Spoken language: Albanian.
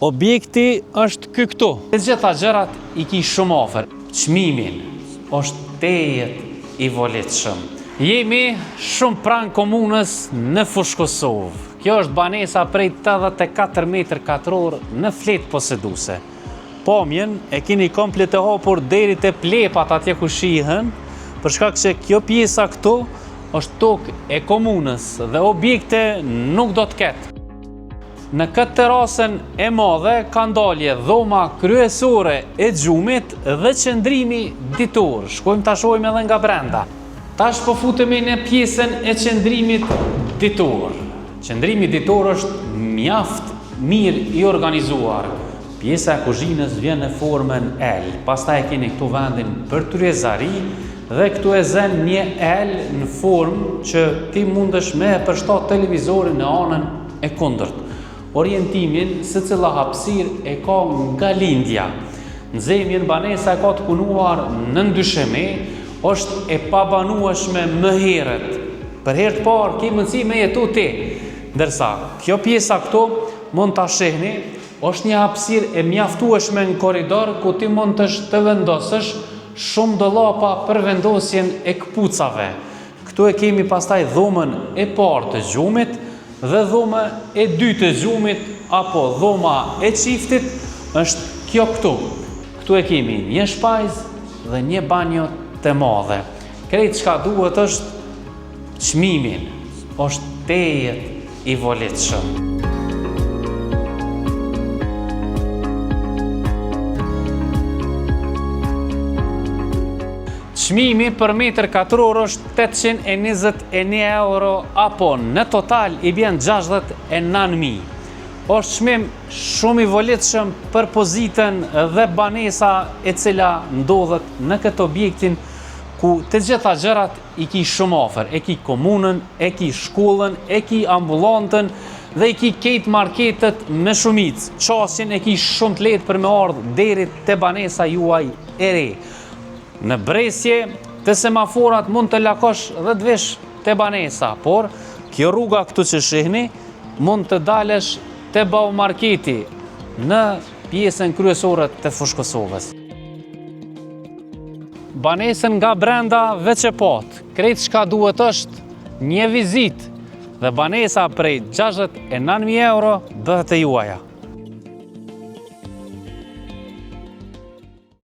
Objekti është ky këtu. Të gjitha gjërat i ki shumë afër. Çmimin është tejet i volitshëm. Jemi shumë pranë komunës në Fushë-Kosovë. Kjo është banesa prej 84 metër katror në fletë poseduese. Pamjen e keni komplet të hapur deri te plepat atje ku shihen, për shkak se kjo pjesa këtu është tokë e komunës dhe objekte nuk do të ketë. Në këtë terasën e madhe ka ndalje dhoma kryesore e gjumit dhe qëndrimi ditor. Shkojmë ta shohim edhe nga brenda. Tash po futemi në pjesën e qëndrimit ditor. Qëndrimi ditor është mjaft mirë i organizuar. Pjesa e kuzhinës vjen në formën L. Pastaj e keni këtu vendin për tryezari dhe këtu e zen një L në formë që ti mundesh me e përshtat televizorin në anën e kundërt. Orientimin secila hapësirë e ka nga lindja. Nxemjen banesa e ka të punuar nën dysheme, është e pabanueshme më herët. Për herë të parë ki mundësi me jetu ti. Ndërsa, kjo pjesa këtu mund ta shihni, është një hapësirë e mjaftueshme në korridor ku ti mund të të vendosësh shumë dollapa për vendosjen e këpucave. Këtu e kemi pastaj dhomën e parë të gjumit dhe dhoma e dytë të gjumit apo dhoma e çiftit është kjo këtu. Këtu e kemi një shpajzë dhe një banjo të madhe. Krejt çka duhet është çmimin, është tejet i volitshëm. Çmimi për metër katror është 821 euro apo në total i bjen 69.000. Është çmim shumë i volitshëm për pozitën dhe banesa e cila ndodhet në këtë objektin ku të gjitha gjërat i ki shumë afër, e ki komunën, e ki shkollën, e ki ambulantën dhe i ki kejt marketet me shumicë. Qasjen e ki shumë të lehtë për me ardhë deri te banesa juaj e re. Në bresje te semaforat mund të lakosh dhe të vish te banesa, por kjo rruga këtu që shihni mund të dalësh te Bau Marketi në pjesën kryesore të Fushë-Kosovës. Banesën nga brenda veç e patë, krejt çka duhet është një vizitë dhe banesa prej 69.000 euro bëhet e juaja.